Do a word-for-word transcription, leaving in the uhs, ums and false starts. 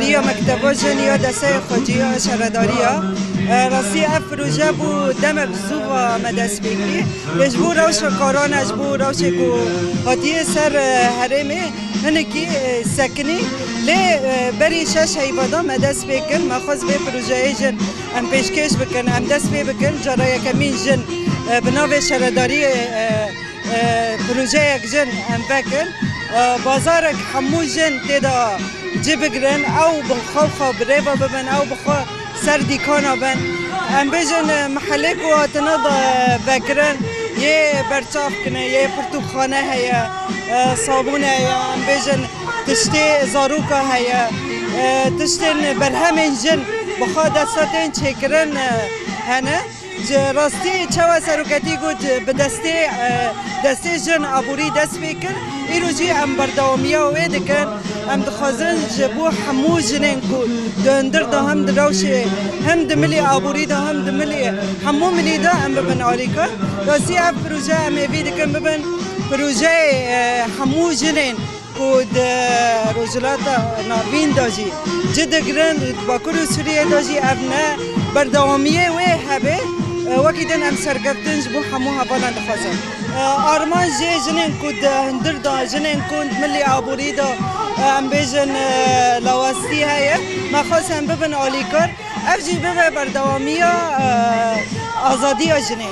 Ya mekteba jin ya desteya xwecî ya şaredariya. E, rastî ev proje bû demek zû ve me dest pê kirî. Lê ji bo rewşa karan e, ji bo rewşê ku hatiye ser, e, herêmê hinekî, e, sekinî. Lê, e, berî şeş heyva de me dest pê kir. Me xwest vê projeyê jin em pêşkêş bikin, em dest pê bikin. Cara yekemîn jin, e, bi navê şaredariyê, e, e, projeyek jin em vekin. E, bazarek hemû jin tê de cî bigirin, ew bi xwe xwe bi rê ve bibin, ew bi xwe ser dîkana bin. Em bêjin, e, mehelê ku hatine de vekirin, yê berçavkine, yê pirtûkxane heye, e, sabûn heye, em bêjin tiştê zaroka heye, e, tiştên berhemên jin bi xwe desta tên çêkirin, e, hene. Ji rastî çawa seroketî got, bi destê, e, destê jin aborî dest pê kir. Îro jî em berdewamiya wê dikin. Em dixwazin ji bo hemû jinên ku di hundir de hem di rewşê, hem di milê aborî de, hem di milê hemû milî de em bibin alîkar. Rastî ev proje em hêvî dikin bibin projeyê, e, hemû jinên ku di Rojhilata Navîn de jî cî digirin, di Bakur û Sûriyê de jî ev ne berdewamiyê wê hebe. E, wekî din em serkeftin ji bo hemû hevalan dixwazin. E, armanc jê jinên ku di hundir de, jinên ku di milê aborî de, e, em bêjin, e, lawastî heye. Me xwest em bibin alîkar. Ev jî bibe berdewamiya, e, azadiya jinê.